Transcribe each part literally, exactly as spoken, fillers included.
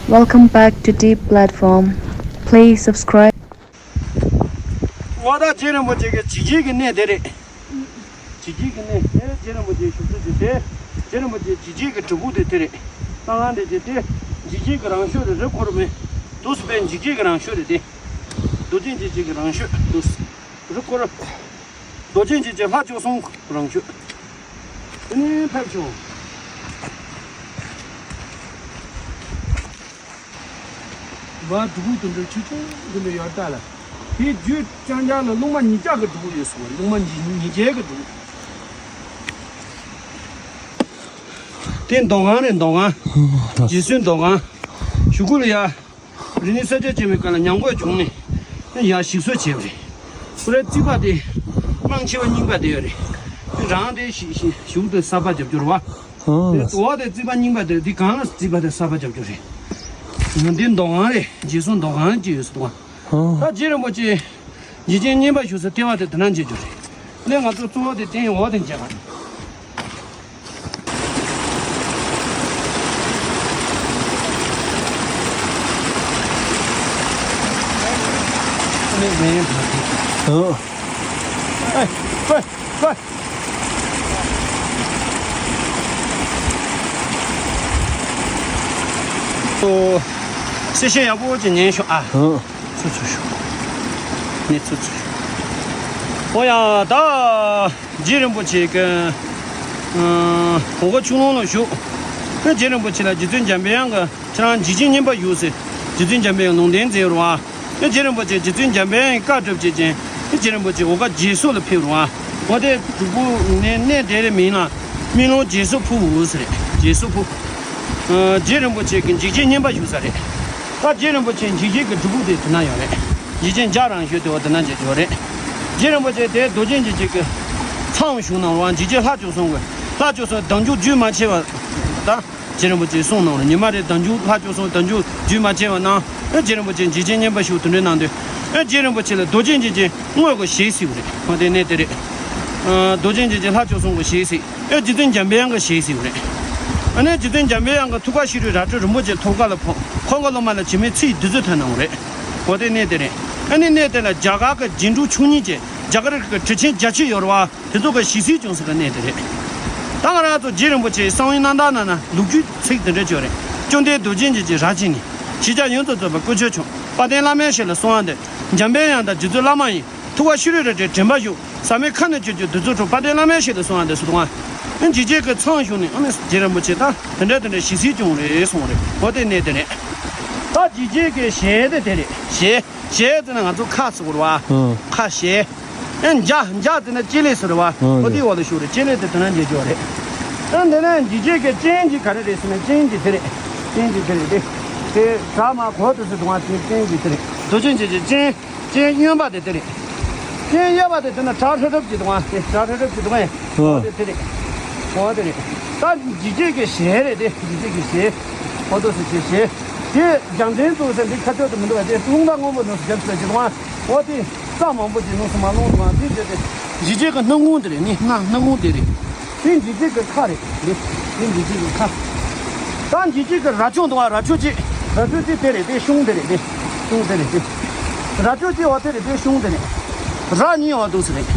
Welcome back to Deep Platform. Please subscribe. ང་ད་རྗེ་རིན་པོ་ཆེ་གི་འཇིགས་བྱེད་ཀྱི་གནས་དེ་རེད། འཇིགས་བྱེད་ཀྱི་གནས་དེ་རྗེ་རིན་པོ་ཆེ་བཞུགས་ས་ཅིག་དེ། རྗེ་རིན་པོ་ཆེ་འཇིགས་བྱེད་ཀྱི་གྲུབ་ཕུག་དེ་དེ་རེད། ད་ང་འདི་ཅིག་དེ་འཇིགས་བྱེད་ཀྱི་རང་ཤོད་རེད། རི་འཁོར་མེད། འདུག་སེ་པའི་འཇིགས་བྱེད་ཀྱི་རང་ཤོད་རེད་དེ། རྡོ་རྗེ་འཇིགས་བྱེད་ཀྱི་རང་ཤོད་འདུག་སེ། རི་འཁོར། རྡོ་རྗེ་འཇིགས་བྱེད་ལྷ་བཅུ་གསུམ་རང་ཤོད། དེ་ནས་ཕེབས་བྱུང་། བ་གྲུབ་ཕུག་དེ་འདྲ་ཆུང་ཆུང་དེ་འདྲ་ཡོད་ད་ལ། དེའི་རྒྱུད་རྐྱང་རྐྱང་ལ་རླུང་མ་ཉིས་བརྒྱ་གི་གྲུབ་ཕུག་ཡོད་ཟེར་བ། རླུང་མ་ཉིས་ཉིས་བརྒྱའི་གི་གྲུབ་ཕུག་དེ་མདོ་ཁང་རེད། མདོ་ཁང་། རྗེ་བཙུན་མདོ་ཁང་། གཞུག་གུ་ལ་ཡ། རིག་གནས་གསར་བརྗེ་ཆེན་མོའི་སྐབས་ལ་ཉམས་རྒུད་བྱུང་ནས་ཡར་ཞིག་གསོ་བྱས་པ་རེད། ཁོ་རའི་རྩིག་པ་དེ་རྨང་ཆེ་བ་རྙིང་པ་དེ་ཡོད་རེད། དེ་རང་དེ་ཞིག་ཞིག་གཞུག་ཏུ་གསར་པ་རྒྱབ་རྒྱུ་རེད་བ། དེ་འོག་དེ་རྩིག་པ་རྙིང་པ་དེ་དེ་སྒང་ལ་རྩིག་པ་དེ་གསར་པ་རྒྱབ་རྒྱུ་རེད། འདི་མདོ་ཁང་རེད། རྗེ་བཙུན་མདོ་ཁང་ཅིག་ཡོད་ཟེར་བ། ད་རྗེ་རིན་པོ་ཆེ་འཇིགས་བྱེད་བསྙེན་པ་ཞུ་སའི་ལྟེ་བ་དེ་དེ་ན་མཇལ་རྒྱུ་རེད། ལས་ང་ཚོ་གཙོ་བོ་དེ་རྟེན་འོག་དེ་མཇལ་བ་རེད། ཨོ། གསལ་བཤད་ཡག་པོ་ཅིག་ཉན་ཤོག་ཨ། ཚུ་ཚུ་ཤོག་ནི་ཚུ་ཚུ་ཤོག་ཨོ་ཡ་ད། རྗེ་རིན་པོ་ཆེ་གི། ཨ། གོ་ག་ཆུ་ལོང་ལ་བཞུགས། ཨེ་རྗེ་རིན་པོ་ཆེ་ལ་རྗེ་བཙུན་འཇམ་པའི་དབྱངས་ཀྱིས་ཁྱེད་རང་འཇིགས་བྱེད་བསྙེན་པ་ཞུ་ཟེར། རྗེ་བཙུན་འཇམ་པའི་དབྱངས་ལུང་བསྟན་མཛད་ཡོད་རེད་བ། ཨེ་རྗེ་རིན་པོ་ཆེ་རྗེ་བཙུན་འཇམ་པའི་དབྱངས་ཀྱི་བཀའ་སྒྲུབ་བྱེད་ཅིང་། ཨེ་རྗེ་རིན་པོ་ཆེ་འོ་ག་རྗེས་སོར་ལ་ཕེབས་རེད་བ། འོ་དེ་གྲུབ་ཕུག་ནས་གནས་དེ་རེད། མིང་ལ་སྨོན་ལུང་རྗེས་སོར་ཕུ་ཟེར་རེད། རྗེས་སོར་ཕུ། ཨ། རྗེ་རིན་པོ་ཆེ་གི་འཇིགས་བྱེད་བསྙེན་པ་ཞུ་ས་རེད། ད་རྗེ་རིན་པོ་ཆེ་འཇིགས་བྱེད་ཀྱི་སྒྲུབ་ཕུག་དེ་དེ་ན་ཡོད་རེད། འཇིགས་བྱེད་འཇའ་རང་ཤོད་དེ་བ་དེ་ན་མཇལ་རྒྱུ་རེད། རྗེ་རིན་པོ་ཆེ་དེ་རྡོ་རྗེ་འཇིགས་བྱེད་ཀྱི་ཚང་བཞུགས་གནང་རོགས། འཇིགས་བྱེད་ལྷ་བཅུ་གསུམ་གྱི་ལྷ་བཅུ་གསུམ་གདུང་རྒྱུད་རྒྱུན་མ་ཆད་པ་ད་རྗེ་རིན་པོ་ཆེ་གསུངས་གནང་རེད། ཉི་མ་རེ་གདུང་རྒྱུད་ལྷ་བཅུ་གསུམ་གདུང་རྒྱུད་རྒྱུན་མ་ཆད་པ་གནང་། ཨེ་རྗེ་རིན་པོ་ཆེ་འཇིགས་བྱེད་བསྙེན་པ་ཞུ་དེ་འདྲའི་གནང་དུས། ཨེ་རྗེ་རིན་པོ་ཆེ་ལ་རྡོ་རྗེ་འཇིགས་བྱེད་དངོས་ཀྱི་ཞལ་གཟིགས་པ་རེད། འོ་དེ་གནས་དེ་རེད། ཨ། རྡོ་རྗེ་འཇིགས་བྱེད་ལྷ་བཅུ་གསུམ་གྱི་ཞལ་གཟིགས། ཨེ་རྗེ་བཙུན་འཇམ་པའི་དབྱངས་ཀྱི་ཞལ་གཟིགས་པ་རེད། ཨ་ནི་རྗེ་བཙུན་འཇམ་པའི་དབྱངས་ཀྱི་ཐུགས་ཀ་ཤེས་རིག་རལ་གྲི་རིན་པོ་ཆེ་ཐོག་ཁ་ལ་ཕོག་ཁོང་གི་སློབ་མ་ལ་བྱེ་མའི་ཚིག་བདུན་ཚོད་ཐོན་གནང་བ་རེད། འོ་དེ་གནས་དེ་རེད། ཨ་ནི་གནས་དེ་ལ་རྒྱ་གར་གྱི་རྗེས་འབྲང་བཅུ་གཉིས་ཀྱི་རྒྱ་གར་གྱི་གྲུབ་ཆེན་བརྒྱད་ཅུ་ཡོད་རེད་བ། དེ་ཚོ་གི་ཞལ་གཟིགས་བྱུང་ས་གི་གནས་དེ་རེད། ད་ང་རང་ཚོ་རྗེ་རིན་པོ་ཆེའི་གསང་བའི་རྣམ་ཐར་ནང་ན་ལོ་རྒྱུས་ཚིག་དེ་འདྲ་བརྗོད་རེད། བཅོམ་ལྡན་རྡོ་རྗེ་འཇིགས་བྱེད་རབ་བྱས་ནས། ཤེས་བྱ་ཡོངས་སུ་རྫོགས་པའི་སྐུ་ཆོས་བྱུང་། དཔལ་ལྡན་བླ་མའི་ཞལ་ལ་གསོལ་བ་འདེབས། འཇམ་པའི་དབྱངས་དང་རྗེ་བཙུན་བླ་མ་ཡི། ཐུགས་ཀ་ཤེས་རིག་རལ་གྲིའི་དྲན་པ་ཞུགས། ཟག་མེད་མཁའ་ནས་སྤྱོད་རྒྱུའི་བདུད་རྩི་འཁྲུངས། དཔལ་ལྡན་བླ་མའི་ཞལ་ལ་གསོལ་བ་འདེབས་ཟེར་དུས། ཨ་ནི་འཇིགས་བྱེད་ཀྱི་ཚང་བཞུགས་ནས་ཨ་ནི་རྗེ་རིན་པོ་ཆེ་དང་དེ་འདྲ་དེ་འདྲ་ཞལ་གཟིགས་བྱུང་རེད་གསུངས་རེད། འོ་དེ་གནས་དེ་རེད། ད་འཇིགས་བྱེད་ཀྱི་ཞལ་དེ་དེ་རེད། ཞལ། ཞལ་ཟེར་ན་ང་ཚོ་ཁ་ཟེར་བ་རེད་བ། ཨང་། ཁ་ཞལ། ཨེ་འཇའ། འཇའ་ཟེར་ན་སྤྱན་ལེགས་ཟེར་བ། ཨང་། འོ་དེའི་འོག་ལ་བཞུགས་རེད། སྤྱན་ལེགས་དེ་དེ་ན་མཇལ་རྒྱུ་རེད། ཨ་འདི་ནས་འཇིགས་བྱེད་ཀྱི་སྤྱན་གྱི་ག་རེ་རེད་ཟེར་ན་སྤྱན་གྱི་དེ་རེད། སྤྱན་གྱི་དེ་རེད་དེ། དེ་གྲ་མ་གོ་དུ་ཟེར་དུས་ང་ཚོའི་སྤྱན་གྱི་དེ་རེད། རྡོ་རྗེ་འཇིགས་བྱེད་ཀྱི་སྤྱན། སྤྱན་གཡོན་པ་དེ་དེ་རེད། སྤྱན་གཡས་པ་དེ་དེ་ན་བྲག་ཧྲབ་ཧྲབ་ཀྱི་དུང་བ་དེ། བྲག་ཧྲབ་ཧྲབ་ཀྱི་དུང་བ་ཡིན། ཨོ། དེ་དེ་རེད། ཨོ་དེ་རེད། ད་འཇིགས་བྱེད་ཀྱི་ཞལ་རེད་དེ། འཇིགས་བྱེད་ཀྱི་ཞལ། ཨོ་དོ་སི་ཞལ་ཞལ། དེ་རྒྱལ་མཚན་ཚོ་ཟེར་འདི་ཁ་ཕྱོགས་དུ་མི་འདུག་བ། དེ་རླུང་རྟ་སྔོན་པོ་ནང་སུ་རྒྱབ་ཟེར་ཀྱི་དུང་བ། ཨོ་དེ་རྩ་མང་པོ་ཅིག་ནང་སུ་མ་ལོང་དུང་བ། དེ་དེ་དེ་འཇིགས་བྱེད་ཀྱི་སྣུམ་ཁུང་དེ་རེད། ནི་སྣ་སྣུམ་ཁུང་དེ་རེད། དེ་འཇིགས་བྱེད་ཀྱི་ཁ་རེད། དེ་དེ་འཇིགས་བྱེད་ཀྱི་ཁ། ད་འཇིགས་བྱེད་ཀྱི་རྭ་ཅོ་འདུག་བ། རྭ་ཅོ་གཅིག། རྭ་ཅོ་གཅིག་དེ་རེད། དེ་གཞུང་དེ་རེད། དེ་གཞུང་དེ་རེད། དེ་རྭ་ཅོ་གཅིག་བ་དེ་རེད། དེ་གཞུང་དེ་རེད། རྭ་གཉིས་བ་འདུག་ཟེར་རེད།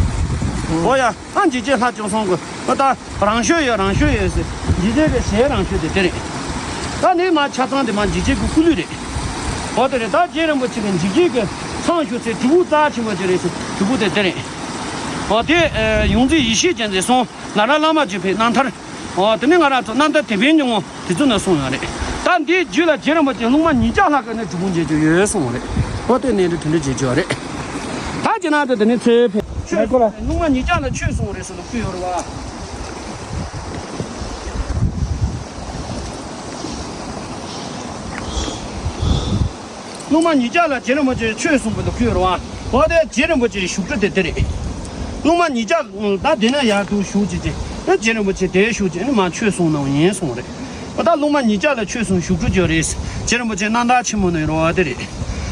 ཨོ་ཡ། ཨ་འཇིགས་བྱེད་ལྷ་བཅུ་གསུམ་གྱི་ཨ་ད་རང་ཤོད་ཡོད། རང་ཤོད་ཡོད་ཟེར། འཇིགས་བྱེད་ཀྱི་ཞལ་རང་ཤོད་དེ་དེ་རེད། ད་ནི་མ་ཆ་ཚང་དེ་མ་འཇིགས་བྱེད་ཀྱི་སྐུ་ལུས་རེད། ཨོ་དེ་རེད། ད་རྗེ་རིན་པོ་ཆེ་གི་འཇིགས་བྱེད་ཀྱི་ཚང་ཞུ་ཚེ་གྲུབ་ཕུག་རྩ་ཆེན་པོ་ཅིག་རེད་ཟེར། གྲུབ་ཕུག་དེ་དེ་རེད། ཨོ་དེ་ཡོངས་འཛིན་ཡེ་ཤེས་རྒྱལ་མཚན་གསུང་། ང་རང་བླ་མ་གཅིག་ཕེབས་རྣམ་ཐར། ཨོ་དེ་ནི་ང་རང་ཚོ་རྣམ་ཐར་དེ་ཕན་གྱི་ངོ་དེ་ཚོ་ན་གསུངས་ཡོད་རེད། ད་འདིའི་རྒྱུད་ལ་རྗེ་རིན་པོ་ཆེ་རླུང་མ་ཉིས་བརྒྱ་ལྷག་གི་ནི་སྒྲུབ་ཕུག་མཇལ་རྒྱུ་ཡོད་གསུངས་རེད། ཨོ་དེ་གནས་འདྲ་དེ་འདྲ་མཇལ་རྒྱུ་རེད། ད་ཁྱེད་རང་ཚོ་དེ་ནི་ཚེ་ཕེབས། ཆོས་གསུངས་རེད། རླུང་མ་ཉིས་བརྒྱ་ལ་ཆོས་གསུངས་རེད་ཟེར་ལ་བསྐུལ་ཡོད་རེད་བ། རླུང་མ་ཉིས་བརྒྱ་ལ་རྗེ་རིན་པོ་ཆེ་ཆོས་གསུངས་པ་ལ་བསྐུལ་ཡོད་རེད་བ། འོ་དེ་རྗེ་རིན་པོ་ཆེའི་བཞུགས་ཁྲི་དེ་དེ་རེད། རླུང་མ་ཉིས་བརྒྱ་ད་དེ་ན་ཡར་དུ་བཞུགས་ཅི་ཅི། ཨེ་རྗེ་རིན་པོ་ཆེ་དེ་བཞུགས་ཅི་ནི་མ་ཆོས་གསུངས་གནང་ཡིན་གསུངས་རེད། འོ་ད་རླུང་མ་ཉིས་བརྒྱ་ལ་ཆོས་གསུངས་བཞུགས་ཁྲི་ཅི་རེད། རྗེ་རིན་པོ་ཆེ་རྣམ་ཐར་ཆེན་མོ་ནས་རེད་བ་དེ་རེད།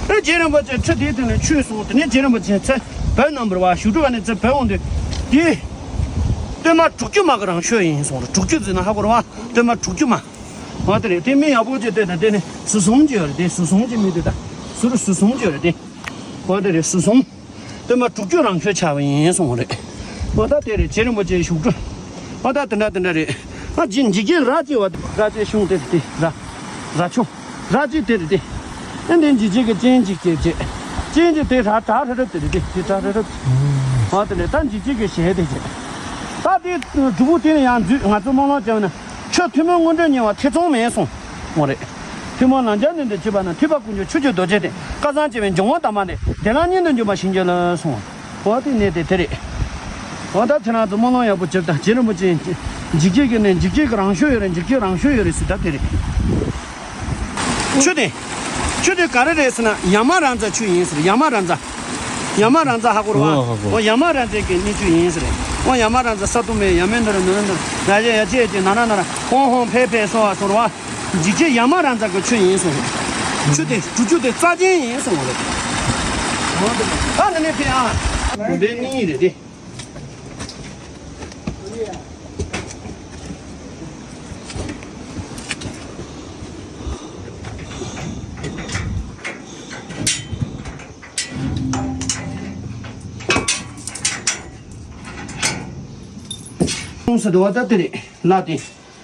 ཨེ་རྗེ་རིན་པོ་ཆེ་ཁྲི་དེའི་སྟེང་ལ་ཆོས་གསུངས། དེ་ནས་རྗེ་རིན་པོ་ཆེ་ཚེ་བོད་ནང་བར་བ་བཞུགས་ཁྲི་བ་ནས་ཚེ་བོད་འོང་དུས་དེ་སྟོད་མ་དྲུག་ཅུ་མ་གི་རང་ཤོད་ཡིན་གསུངས་རེད། དྲུག་ཅུ་ཟེར་ན་ཧ་གོ་རེད་བ། སྟོད་མ་དྲུག་ཅུ་མ། འོ་དེ་རེད། དེ་མི་ཡག་པོ་ཅིག་བལྟས་དང་དེ་ནི་ཟུར་གསུམ་ཅིག་ཡོད་རེད། དེ་ཟུར་གསུམ་ཅིག་མི་དེ་དང་ཟུར་ཟུར་གསུམ་ཅིག་ཡོད་རེད་དེ། འོ་དེ་རེད། ཟུར་གསུམ། སྟོན་པ་དྲུག་ཅུ་རང་ཤོས་ཆགས་པ་ཡིན་གསུངས་པ་རེད། འོ་ད་དེ་རེད། རྗེ་རིན་པོ་ཆེའི་བཞུགས་ཁྲི། འོ་ད་དེ་འདྲ་དེ་འདྲ་རེད། ཨ་ཇི་འཇིགས་བྱེད་རྭ་ཅན་བ། རྭ་ཅན་གཞུང་དེ་རེད་དེ། རྭ། རྭ་ཆུང་། རྭ་ཅན་དེ་རེད་དེ། ཨ་འདི་འཇིགས་བྱེད་ཀྱི་སྤྱན་གཅིག་སྐྱེས་བྱས། སྤྱན་གཅིག་དེ་རྭ་བྲག་རི་རབ་དེ་རེད་དེ། དེ་བྲག་རི་རབ། འོ་དེ་ནས་ད་འཇིགས་བྱེད་ཀྱི་ཞལ་དེ་བྱས། ད་དེ་སྒྲུབ་ཕུག་དེ་ནས་ཡང་འཛུལ། ང་ཚོ་སྨོན་ལམ་བརྒྱབ་ན། ཆུ་ཐུན་མོང་དངོས་གྲུབ་བརྙེས་པ་ཐེ་ཚོམ་མེད་གསུངས་པ་རེད། ཐུན་མོང་ལམ་སྦྱོར་ནི་འདི་བྱེད་པ་ན། ཐོས་པ་ཀུན་གྱི་ཆོས་ཀྱི་རྡོ་རྗེ་སྟེ། བསྐལ་བཟང་སྐྱེ་བོའི་འབྱུང་བ་དམ་པ་ནི། བདེ་བླག་སྙིང་དུ་འཇོམས་པར་བྱིན་གྱིས་རློབས་གསུངས་པ། འོ་དེ་ནས་དེ་དེ་རེད། འོ་ད་ཁྱེད་རང་ཚོ་སྨོན་ལམ་ཡག་པོ་བྱེད་དང་། རྗེ་རིན་པོ་ཆེ་འཇིགས་བྱེད་ཀྱི་ནི། འཇིགས་བྱེད་ཀྱི་རང་ཤོས་ཡོད་རེད། འཇིགས་བྱེད་རང་ཤོས་ཡོད་རེད་ཟེར། ད་དེ་རེད། ཆུ་དེ། ཆུ་དེ་ག་རེ་རེད་ཟེར་ན། ཡ་མ་ར་ཛ་ཆུ་ཡིན་ཟེར། ཡ་མ་ར་ཛ། ཡ་མ་ར་ཛ་ཧ་གོ་རེད་བ། ཨོ་ཧ་གོ། འོ་ཡ་མ་ར་ཛ་གི་གནས་ཆུ་ཡིན་ཟེར། འོ་ཡ་མ་ར་ཛ་ས་དུ་མེ་ཡ་མེ་ན་ར་ན་ར་ན་ར་ཡ་ཅེ་ཡ་ཅེ་ཅེ་ན་ན་ན་ར་ཧོང་ཧོང་ཕེ་ཕེ་སོ་བ་སོ་ར་བ། འཇིགས་བྱེད་ཡ་མ་ར་ཛ་གི་ཆུ་ཡིན་གསུངས། ཆུ་དེ་གྲུ་ཆུ་དེ་རྩ་ཅན་ཡིན་གསུངས་པ་རེད། འོ་དེ་ད་ནི་ནི་ཕེ་ཨ། དགོན་པའི་གནས་ཡིག་རེད་དེ། ཁོང་ཟེར་དུ་བ་ད་དེ་རེད་ལ་དེ།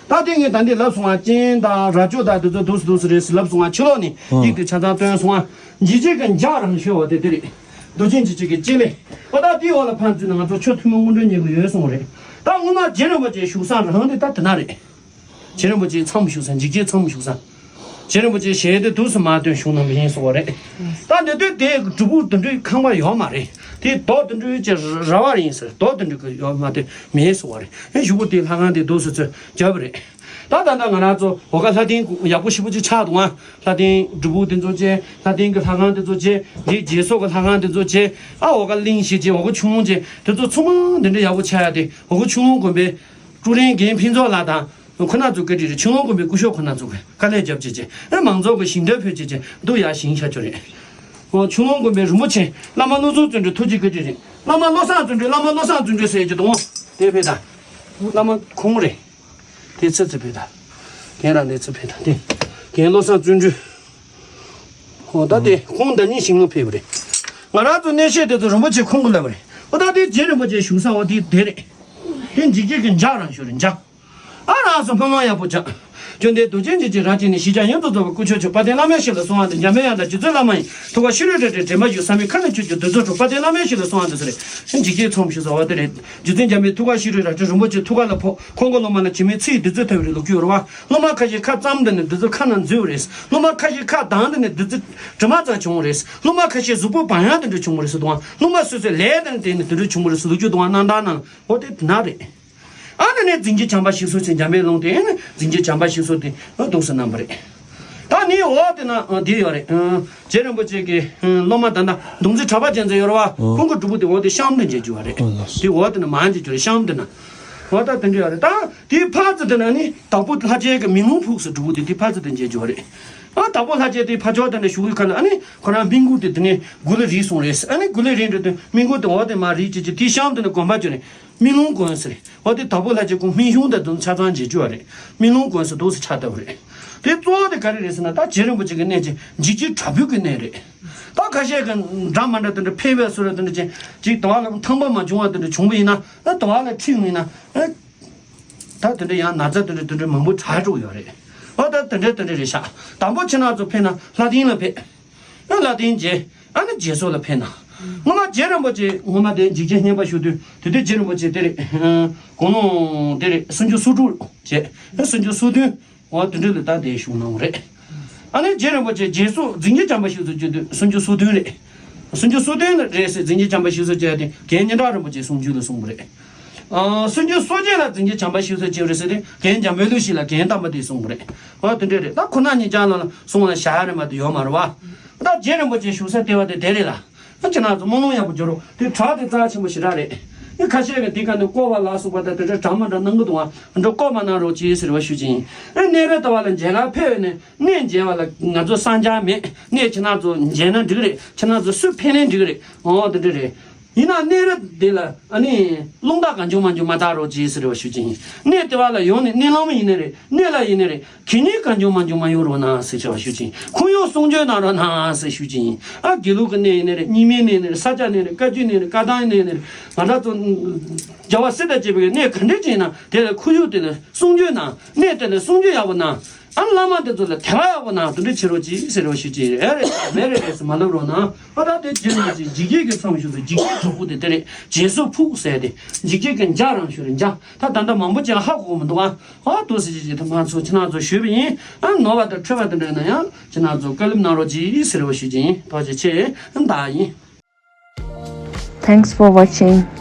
ད་དེ་ངས་ད་འདི་ལབ་སོང་ང་། སྤྱན་དང་རྭ་ཅོ་དང་དེ་ཚོ་འདུག་སེ་འདུག་སེ་རེད་ཟེར་ལབ་སོང་ང་། ཕྱི་ལོགས་ནས་ཡིག་དེ་ཆ་ཚང་སྟོན་སོང་ང་། འཇིགས་བྱེད་ཀྱི་འཇའ་རང་ཤོས་བ་དེ་དེ་རེད། རྡོ་རྗེ་འཇིགས་བྱེད་ཀྱི་སྤྱན་ལས། ཨོ་ད་དེའི་འོག་ལ་ཕར་འཛུལ་ན་ང་ཚོ་ཆུ་ཐུན་མོང་དངོས་གྲུབ་རྙེད་ཀྱི་ཡོད་གསུངས་རེད། ད་སྔོན་མ་རྗེ་རིན་པོ་ཆེ་བཞུགས་ས་རང་དེ་ད་དེ་ན་རེད། རྗེ་རིན་པོ་ཆེའི་མཚམས་བཞུགས་ས། འཇིགས་བྱེད་མཚམས་བཞུགས་ས། རྗེ་རིན་པོ་ཆེའི་ཞལ་དེ་འདུག་སེ་མར་སྟོན་བཞུགས་གནང་བ་ཡིན་གསུངས་པ་རེད། ད་འདི་དུས་དེ་སྒྲུབ་ཕུག་དེ་འདྲའི་ཁང་པ་ཡོད་མ་རེད། དེ་རྡོ་དེ་འདྲའི་ཅིག་ར་བ་ཡིན་ཟེར། རྡོ་དེ་འདྲའི་ཡོད་མ་དེ་མེད་གསུངས་པ་རེད། ཨེ་གཞུག་གུ་དེ་ལྷ་ཁང་དེ་འདུག་སེ་ཚུར་བརྒྱབ་པ་རེད། ད་ད་ལྟ་ང་རང་ཚོ་འོ་ག་ལྷ་རྟེན་ཡག་པོ་ཞེ་པོ་ཅིག་ཆགས་འདུག་ཨ། ལྷ་རྟེན་སྒྲུབ་ཕུག་དེ་ཚོ་བྱས། ལྷ་རྟེན་གྱི་ལྷ་ཁང་དེ་ཚོ་བྱས། འདི་རྗེས་སོར་གྱི་ལྷ་ཁང་དེ་ཚོ་བྱས། ཨ་འོ་ག་གླིང་བཞི་བྱས། འོ་ག་ཆུ་ཀླུང་བྱས། དེ་ཚོ་ཚང་མ་འདི་འདྲ་ཡག་པོ་ཆགས་ཡ་དེ་འོ་ག་ཆུ་ཀླུང་དགོན་པའི་ཀྲུའུ་རེན་རྒན་ཕུན་ཚོགས་ལགས་དང་ཁོ་ན་ཚོ་བཀའ་དྲིན་རེད། ཆུ་ཀླུང་དགོན་པའི་སྐུ་ཞབས་ཁོ་ན་ཚོ་གིས་དཀའ་ལས་རྒྱབ་བྱས་བྱས། ཨ་མང་ཚོགས་ཀྱི་ཞིང་འདོན་ཕུལ་བྱས་བྱས་འདུག་ཡ་ཞིང་ཤ་ཆོ་རེད། འོ་ཆུ་ཀླུང་དགོན་པའི་རིན་པོ་ཆེ་བླ་མ་བློ་བཟང་བརྩོན་འགྲུས་ཐུགས་རྗེ་བཀའ་དྲིན་རེད། བླ་མ་བློ་བཟང་བརྩོན་འགྲུས། བླ་མ་བློ་བཟང་བརྩོན་འགྲུས་ཟེར་གྱི་འདུག་དེ་ཕེ་ད། བླ་མ་ཁོང་རེད། དེ་ཚེ་ཚེ་ཕེ་ད། རྒན་རང་དེ་ཚེ་ཕེ་ད་དེ། རྒན་བློ་བཟང་བརྩོན་འགྲུས། འོ་ད་དེ་ཁོང་ཟླ་ཉིན་ཞིང་ལ་ཕེབས་པ་རེད། ང་རང་ཚོ་གནས་བཤད་དེ་ཚོ་རིན་པོ་ཆེ་ཁོང་གིས་ལབ་པ་རེད། འོ་ད་དེ་རྗེ་རིན་པོ་ཆེ་བཞུགས་ས་འོ་དེ་དེ་རེད། དེ་འཇིགས་བྱེད་ཀྱི་འཇའ་རང་ཤོས་རེད། འཇའ། ཨ་རང་སོ་སྨོན་ལམ་ཡག་པོ་བྱ། བཅོམ་ལྡན་རྡོ་རྗེ་འཇིགས་བྱེད་རྭ་ཅན་ནི། ཞི་འཇམ་ཡོངས་སུ་རྫོགས་པའི་སྐུ་མཆོག་མཆོག་དཔལ་ལྡན་བླ་མའི་ཞབས་ལ་གསོལ་བ་འདེབས། འཇམ་དཔལ་དབྱངས་དང་རྗེ་བཙུན་བླ་མ་ཡི། ཐུགས་ཀར་ཤེས་རིག་རལ་གྲི་དྲན་པ་ཡོད། བསམ་ཡས་མཁའ་ལ་སྤྱོད་ཅིང་བདུད་རྩི་འཁྲུགས། དཔལ་ལྡན་བླ་མའི་ཞབས་ལ་གསོལ་བ་འདེབས་ཟེར་རེད། འཇིགས་བྱེད་མཚམས་བཞུགས་ས་འོ་དེ་རེད། རྗེ་བཙུན་འཇམ་དཔལ་ཐུགས་ཀར་ཤེས་རིག་རལ་གྲི་རིན་པོ་ཆེ་ཐུགས་ཀ་ལ་ཕོག་ཁོང་གི་སློབ་མ་ལ་བྱེ་མའི་ཚིག་བདུད་རྩི་ཐོབ་པའི་ལོ་རྒྱུས་ཡོད་རེད་བ། སློབ་མ་ཁ་ཤས་ཁ་བཙུམས་དེ་ནས་བདུད་རྩི་ཁ་ནང་འཛུལ་བ་རེད། སློབ་མ་ཁ་ཤས་ཁ་གདངས་དེ་ནས་བདུད་རྩི་དྲི་མ་ཙམ་བྱུང་བ་རེད། སློབ་མ་ཁ་ཤས་གཟུགས་པོ་བག་ཡངས་དེ་འདྲ་བྱུང་བ་རེད་ཟེར་འདུག་ཨ། སློབ་མ་སོ་སོའི་ལས་དེ་ནས་དེ་ནས་དེ་འདྲ་བྱུང་བ་རེད་ཟེར་ལོ་རྒྱུས་འདུག་ཨ། གནང་སྟངས་ནང་འོ་དེ་དེ་ན་རེད། ཨ་ནི་ནས་འཛིན་གྱི་བྱམས་པ་ཞིག་གསོ་ཚེ་འཇམ་པའི་ལུང་དེ་ནི་འཛིན་གྱི་བྱམས་པ་ཞིག་གསོ་དེ་འདུག་སེ་གནང་བ་རེད། ད་ནི་འོ་དེ་ན་འདི་ཡོད་རེད། རྗེ་རིན་པོ་ཆེ་གི་སློབ་མ་ད་ལྟ་མདུང་རྩེ་གྲགས་པ་རྒྱལ་མཚན་ཡོད་རེད་བ། ཁོང་གི་སྒྲུབ་ཕུག་དེ་འོ་དེ་གཤམ་དུ་མཇལ་རྒྱུ་བ་རེད། འོ་ལགས་སོ། དེ་འོ་དེ་ན་མ་མཇལ་རྒྱུ་རེད། གཤམ་དུ་ན། འོ་ད་དེ་འདྲ་ཡོད་རེད། ད་དེའི་ཕར་ཚུར་དེ་ན་ནི་དྭགས་པོ་ལྷ་རྗེ་གི་མེ་ལོང་ཕུག་ཟེར་སྒྲུབ་ཕུག་དེ་དེ་ཕར་ཚུར་དེ་མཇལ་རྒྱུ་བ་རེད། ཨ་དྭགས་པོ་ལྷ་རྗེ་དེ་ཕར་ཕྱོགས་དེ་ནས་བཞུགས་ཡོད་ཁ་ན་ཨ་ནི་ཁོ་རང་སྨན་གུང་དེ་དེ་ནས་མགུ་ལ་རིལ་སོང་རེད། ཨ་ནི་མགུ་ལ་རིལ་འགྲོ་དུས་སྨན་གུང་དེ་འོ་དེ་མར་རིལ་བྱེད་ཀྱི་དེའི་གཤམ་དེ་ནས་དགོན་པ་བྱོན་ནས་སྨན་ལུང་དགོན་ཟེར། འོ་དེ་དྭགས་པོ་ལྷ་རྗེ་ཁོང་སྨན་གཞུང་དང་དེ་ཚོ་ཆ་ཚང་མཇལ་རྒྱུ་བ་རེད། སྨན་ལུང་དགོན་ཟེར་འདུག་སེ་ཆགས་བསྡད་པ་རེད། དེ་གཙོ་བོ་དེ་ག་རེ་རེད་ཟེར་ན། ད་རྗེ་རིན་པོ་ཆེ་གི་གནས་ཀྱི་འཇིགས་བྱེད་དྲག་པོའི་གི་གནས་རེད། ད་ཁ་ཤས་ཀྱི་འདྲ་མི་འདྲ་དེ་འདྲ་ཕེབས་པའི་བཟོ་འདྲ་དེ་འདྲ་ཅན་ཅིག་དྭགས་ལ་ཐང་པ་མ་བྱུང་བ་དེ་འདྲ་བྱུང་བ་ཡིན་ན། ཨ་དྭགས་ལ་ཁྲིད་ཡིན་ན། ཨ་ད་དེ་འདྲ་ཡང་ན་ཚ་དེ་འདྲ་དེ་འདྲ་མང་པོ་དྲག་འགྲོ་ཡོད་རེད། ཨ་ད་དེ་འདྲ་དེ་འདྲ་རེད་ཤག་དང་པོ་ཁྱེད་རང་ཚོ་ཕེབས་ན་ལྷ་ལྡིང་ལ་ཕེབས། ཨ་ལྷ་ལྡིང་མཇལ། ཨ་ནི་རྗེས་སོར་ལ་ཕེབས་ན། སྔོན་མ་རྗེ་རིན་པོ་ཆེ་སྔོན་མ་དེ་འཇིགས་བྱེད་བསྙེན་པ་ཞུ་དུས་དེ་དུས་རྗེ་རིན་པོ་ཆེ་དེ་རེད། དགུང་ལོ་དེ་རེད། སུམ་ཅུ་སོ་དྲུག་བྱས། ཨ་སུམ་ཅུ་སོ་བདུན། འོ་དེ་འདྲ་ལ་ད་དེ་བཞུགས་གནང་བ་རེད། ཨ་ནི་རྗེ་རིན་པོ་ཆེ་རྗེས་སུ་འཛིན་གྱི་བྱམས་པ་ཞིག་ཏུ་བརྗོད་དུས་སུམ་ཅུ་སོ་བདུན་རེད། སུམ་ཅུ་སོ་བདུན་རེད་ཟེར། འཛིན་གྱི་བྱམས་པ་ཞིག་ཏུ་བརྗོད་དེ་རྒན་སྙན་གྲགས་རིན་པོ་ཆེ་གསུང་རྒྱུན་ལ་གསུངས་པ་རེད། ཨ་སུམ་ཅུ་སོ་བརྒྱད་ལ་འཛིན་གྱི་བྱམས་པ་ཞིག་ཏུ་བརྗོད་རེད་ཟེར་ཏེ་རྒན་འཇམ་དཔལ་ལྷུན་གྲུབ་ལ་རྒན་དམ་པ་དེས་གསུངས་པ་རེད། འོ་དེ་འདྲ་རེད། ད་ཁོ་ན་གཉིས་ཀྱང་ལ་གསུང་ལ་བཞག་ཡ་རེད་མ་གཏོགས་ཡོད་མ་རེད་བ། ད་རྗེ་རིན་པོ་ཆེ་བཞུགས་ས་ལྟེ་བ་དེ་དེ་རེད་ལ། ཨ་ཁྱེད་རང་ཚོ་སྨོན་ལམ་ཡག་པོ་སྦྱོར་རོགས། དེ་བྲག་དེ་རྩ་ཆེན་པོ་ཞེ་དྲག་རེད། ཨ་ཁ་ཤས་ཀྱིས་དེ་ག་ནས་བསྐོར་བ་ལ་སོགས་པ་དང་དེ་འདྲ་གྲངས་མ་འདྲ་གནང་གི་འདུག་ཨ། འགྲོ་བསྐོར་མ་གནང་རོགས་གྱིས་ཟེར་བ་ཞུ་གྱིན། ཨ་གནས་རི་ལྟ་བ་ལ་མཇལ་ཁ་ཕེབས་ནས་གནས་མཇལ་བ་ལ་ང་ཚོ་བསམ་འཆར་མེད། གནས་ཁྱེད་རང་ཚོ་མཇལ་ན་འགྲིག་རེད། ཁྱེད་རང་ཚོ་སུ་ཕེབས་ནའི་འགྲིག་རེད། འོ་དེ་འདྲ་རེད། ཡིན་ན་གནས་རི་དེ་ལ་ཨ་ནི་རླུང་རྟ་གང་བྱུང་མང་བྱུང་མ་བཏང་རོགས་གྱིས་ཟེར་བ་ཞུ་གྱིན། གནས་དེ་བ་ལ་ཡོང་ནས་གནས་ལམ་ཡིན་ནི་རེད། གནས་ལ་ཡིན་ནི་རེད། གད་སྙིགས་གང་བྱུང་མང་བྱུང་མ་གཡུག་རོགས་གནང་ཟེར་བ་ཞུ་གྱིན། ཁོར་ཡུག་སྲུང་སྐྱོབ་གནང་རོགས་གནང་ཟེར་ཞུ་གྱིན། ཨ་དགེ་ལུགས་ཀྱི་གནས་ཡིན་ནི་རེད། རྙིང་མའི་གནས་ཡིན་ནི་རེད། ས་སྐྱ་གནས་ཡིན་ནི་རེད། བཀའ་བརྒྱུད་གནས་ཡིན་ནི་རེད། བཀའ་ཐང་གནས་ཡིན་ནི་རེད། ང་རང་ཚོ་རྒྱལ་བ་སྲས་དང་བཅས་པའི་གནས་ག་འདྲ་ཅིག་ཡིན་ན་དེ་ལ་ཁོར་ཡུག་དེ་ལ་སྲུང་སྐྱོབ་གནང་། གནས་དེ་ལ་སྲུང་སྐྱོབ་ཡག་པོ་གནང་། ཨ་བླ་མ་དེ་ཚོ་ལ་དད་པ་ཡག་པོ་གནང་། དེ་འདྲ་བྱེད་རོགས་གྱིས་ཟེར་བ་ཞུ་གྱིན། ཨེ་རེད་མེད་རེད་རེད་ཟེར་མ་ལབ་རོགས་གནང་། ཨ་ད་དེ་རྗེས་ལ་ཅིག་འཇིགས་བྱེད་ཀྱི་མཚམས་ཤིག་ཏུ་འཇིགས་བྱེད་གྲོགས་པོ་དེ་དེ་རེད། རྗེས་སུ་ཕུག་ཟེར་ཏེ་འཇིགས་བྱེད་ཀྱི་འཇའ་རང་ཞུ་རེད། འཇའ་ད་ད་ལྟ་མང་པོ་ཅིག་ཧ་གོ་གི་མི་འདུག་ཨ་ཨ་ཏོ་ཟེར་ཅིག་ཅིག་ད་ང་ཚོ་ཁྱེད་རང་ཚོ་ཞུས་པ་ཡིན། ཨ་ནོར་བ་དང་འཁྲུལ་བ་དེ་འདྲ་ཡིན་ན་ཡང་ཁྱེད་རང་ཚོ་བཀའ་སློབ་གནང་རོགས་གྱིས་ཟེར་བ་ཞུ་གྱིན། ཐུགས་རྗེ་ཆེ། ཨ་ད་ཡིན། Thanks for watching.